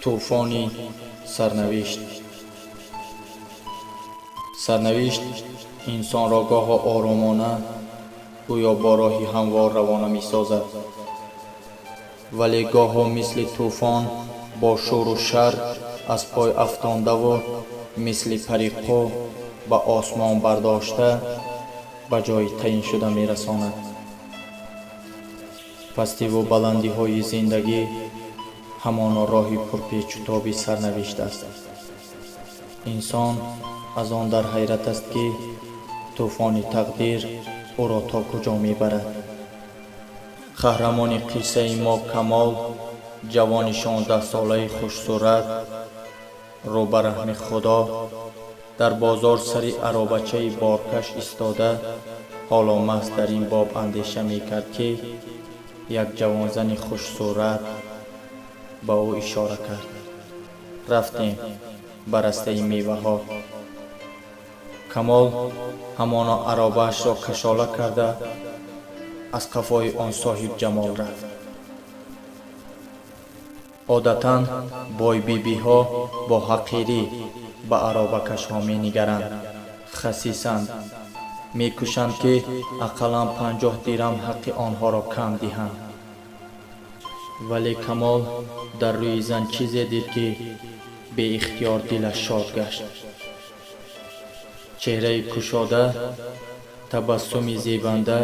Тӯфони сарнавишт. Сарнавишт инсонро гоҳо оромона, гӯё бо роҳи ҳамвор равона месозад, вале гоҳо мисли тӯфон бо шӯру шар аз пой афтондаву мисли пари қӯ ба осмон бардошта, ба ҷои таъиншуда мерасонад. Пастиву баландиҳои зиндагӣ ҳамоно роҳи пурпечутоби сарнавишт аст. Инсон аз он дар ҳайрат аст, ки тӯфони тақдир ӯро то куҷо мебарад. Қаҳрамони қиссаи мо Камол, ҷавони 16-солаи хушсурат, рӯ ба раҳми Худо, дар бозор сари аробачаи боркаш истода, ҳоло маҳз дар ин боб андеша мекард, ки як ҷавонзани хушсурат ба ӯ ишора кард: «Рафтем ба растаи меваҳо». Камол ҳамоно аробаашро кашола карда, аз қафои он соҳибҷамол рафт. Одатан бойбибиҳо бо ҳақирӣ ба аробакашҳо менигаранд, хасисанд, мекӯшанд, ки ақаллан 50 дирам ҳаққи онҳоро кам диҳанд. Вале Камол дар рӯи зан чизе дид, ки беихтиёр дилаш шод гашт: чеҳраи кушода, табассуми зебанда,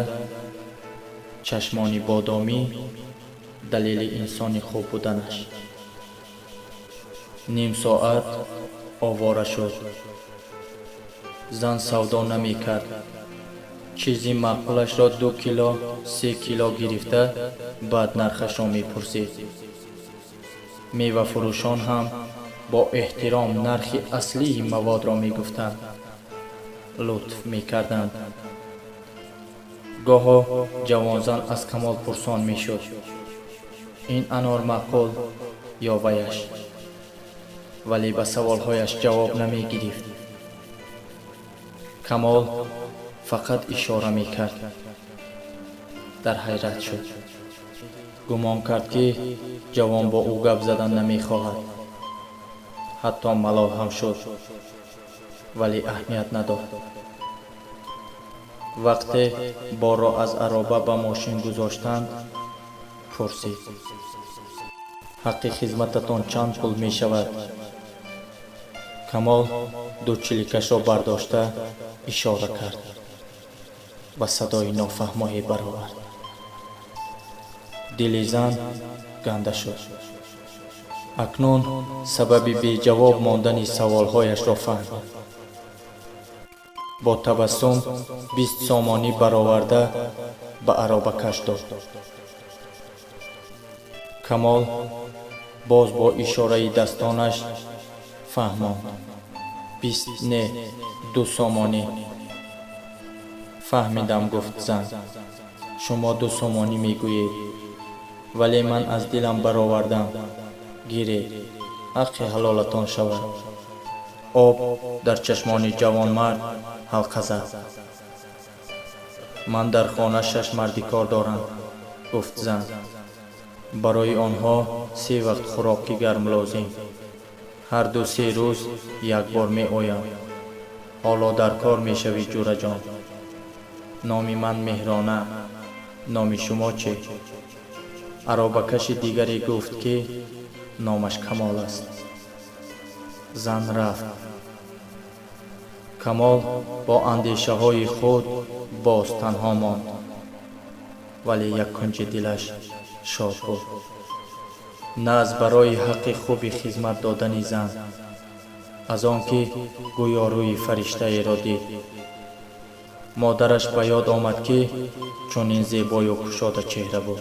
чашмони бодомӣ далели инсони хуб буданаш. Ним соат овора шуд. Зан савдо намекард. Чизи маъқулашро 2 кило, 3 кило гирифта, баъд нархашро мепурсид. Мевафурӯшон ҳам бо эҳтиром нархи аслии маводро мегуфтанд, лутф мекарданд. Гоҳо ҷавонзан аз Камол пурсон мешуд: ин анор маъқул ё ваяш? Вале ба саволҳояш ҷавоб намегирифт. Камол фақат ишора мекард. Дар ҳайрат шуд. Гумон кард, ки ҷавон бо ӯ гап задан намехоҳад. Ҳатто малол ҳам шуд, вале аҳамият надод. Вақте борро аз ароба ба мошин гузоштанд, пурсид: «Ҳаққи хизмататон чанд пул мешавад?» Камол ду чиликашро бардошта ишора кард ва садои нофаҳмое баровард. Дили зан ганда шуд. Акнун сабаби беҷавоб мондани саволҳояшро фаҳмид. Бо табассум 20 сомонӣ бароварда, ба аробакаш дод. Камол боз бо ишораи дастонаш фаҳмонд: 20 не, 2 сомонӣ. «Фаҳмидам, — гуфт зан, — шумо 2 сомонӣ мегӯед, вале ман аз дилам баровардам. Гиред, ҳаққи ҳалолатон шавад». Об дар чашмони ҷавонмард ҳалқа зад. «Ман дар хона шаш мардикор дорам, — гуфт зан. — Барои онҳо се вақт хӯроки гарм лозим. Ҳар ду-се рӯз як бор меоям. Ҳоло дар кор мешавӣ, ҷураҷон. Номи ман Меҳрона. Номи шумо чӣ?» Аробакаши дигаре гуфт, ки номаш Камол аст. Зан рафт. Камол бо андешаҳои худ боз танҳо монд, вале як кунҷи дилаш шод буд. На аз барои ҳаққи хуби хизмат додани зан, аз он ки гӯё рӯи фариштаеро дид. Модараш ба ёд омад, ки чунин зебою кушода чеҳра буд.